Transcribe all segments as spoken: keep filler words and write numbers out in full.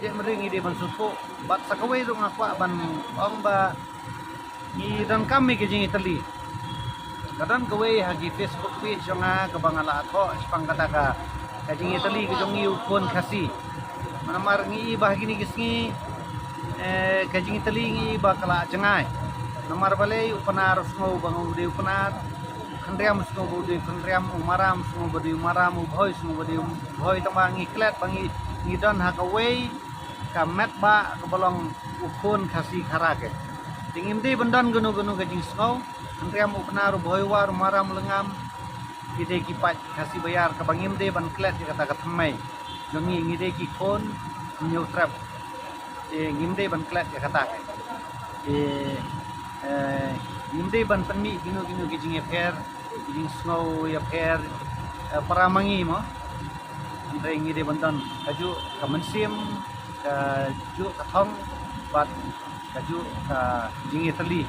Te mynta ngi dei ban sngewthuh bad sa kawei ruh nga kwah ban ong ba ngi donkam ïa ka jingïatylli. Ka don kawei ha ki Facebook page jong nga kaba nga la thoh shaphang kata ka, ka jingïatylli ka jong ngi u khun Khasi. Namar ngi i ba ha kine ki sngi, eh, ka jingïatylli ngi i ba ka la jngai. Namar balei u Pnar u sngew ba u dei u Pnar, u Khynriam u sngew ba u dei u Khynriam, u Maram u sngew ba u dei u Maram, u Bhoi u sngew ba u dei u Bhoi, tang ba ngi klet ba ngi, ngi don ha kawei ka met ba kaba long u khun Khasi Khara ke. Te ngim dei ban don kano kano ka jingsngew, Khynriam u Pnar, u Bhoi u War, u Maram u Lyngngam, ki dei ki paid Khasi Baïar kaba ngim dei ban klet ïa kata ka thymmei jong ngi, ngi dei ki khun Hynñiewtrep. Te ngim dei ban klet ïa kata ke. Te, eh, ngim dei ban pynmih kino kino ki jingïapher, ki jingsngew ïapher, eh, para ma ngi mo. Hynrei ngi dei ban don kajuh ka mynsiem, kajuh ka thong bad kajuh ka jingïatylli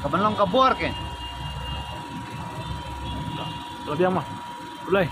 kaban long ka bor ke. La biang ma. Khublei.